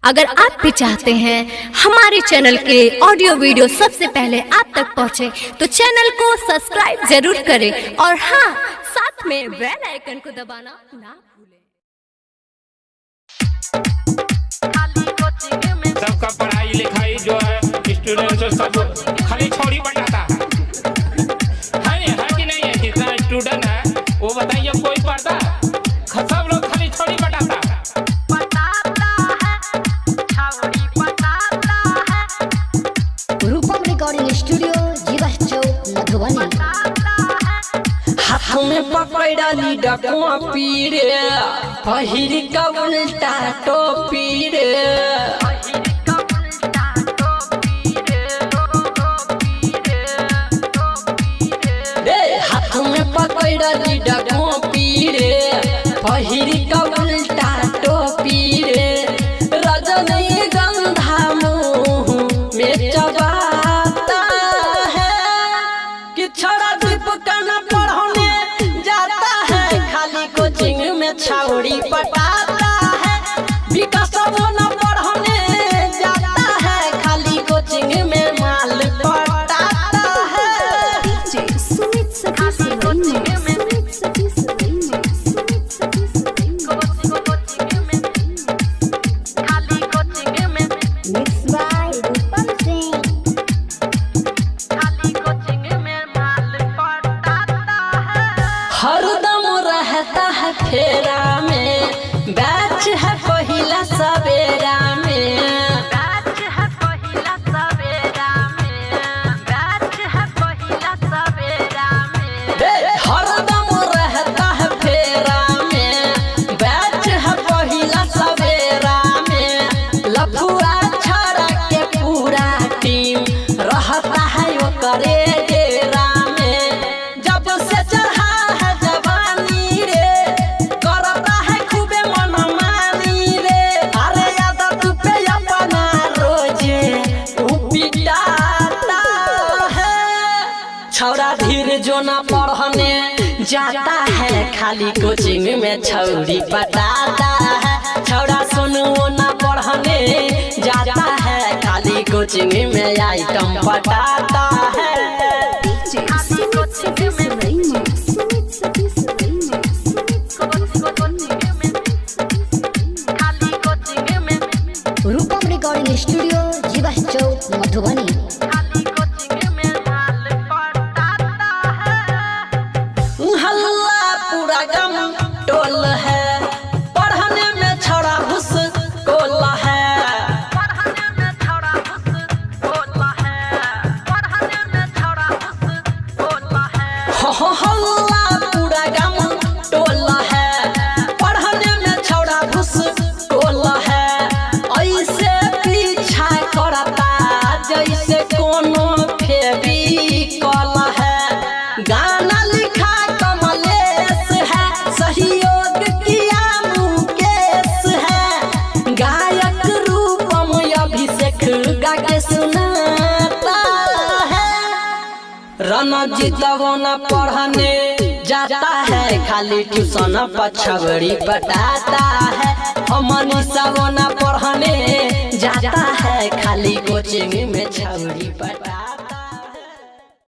अगर आप भी चाहते हैं हमारे चैनल के ऑडियो वीडियो सबसे पहले आप तक पहुंचे, तो चैनल को सब्सक्राइब जरूर करें और हाँ, साथ में बेल आइकन को दबाना ना भूलें। सबका पढ़ाई लिखाई जो है स्टूडेंट सब खाली छोड़ी बटाता है कि नहीं है? जितना स्टूडेंट है वो बताइए कोई पढ़ता है? सब लोग खाली छोड़ी बटाता है। रूपम रिकॉर्डिंग स्टूडियो जीवस चौक मधुबनी। हाथ में पकड़ली डकुआ पीरे, पहिर का उल्टा टोपी रे। रे हाथ में पकड़ली डकुआ पीरे, पहिर का उल्टा टोपी रे। रजनीगंधा मुँह में चबाता है कि छोड़ा दीपका न पढ़ने जाता है, खाली कोचिंग में छाउड़ी पटाता है। विकास वो न पढ़ने जाता है, खाली कोचिंग में माल पटाता है। मिक्स बाय रूपम सिंह। हरदम रहता है फेरा में, बैच है पहिला सवेरा में। रे हरदम रहता है फेरा में, बैच है पहिला सवेरा में। लफुआ छड़ा के पूरा टीम रहता है ओकरे डेरा में। जब से चढ़ा है जवानी रे, करता है खूबे मनमानी रे। अरे आदत पे अपना रोजे उ पिटाता है। छौड़ा धीर जो ना पढ़ने जाता है, खाली कोचिंग में छौड़ी पटाता है। छौड़ा सुनो ना पढ़ने जाता है, खाली कोचिंग में आइटम पटाता है। रूपम रिकॉर्डिंग स्टूडियो जीवस चौक मधुबनी। हल्ला पूरा गम टोल है, पढ़ने में छौड़ा घुस कोल है। हो हल्ला पूरा गम टोल है, पढ़ने में छौड़ा घुस कोल है। ऐसे पीछा करता जैसे कोनो फेविकॉल है। गाना लिखा कमलेश है, सहयोग किया मुकेश है। गायक रूपम अभिषेक गा के सुनाता है। रणजीत वो न पढ़ने जाता है, खाली ट्यूशन पर छबड़ी पटाता है। मनीषा वो न पढ़ने जाता है, खाली कोचिंग में छबड़ी पटाता।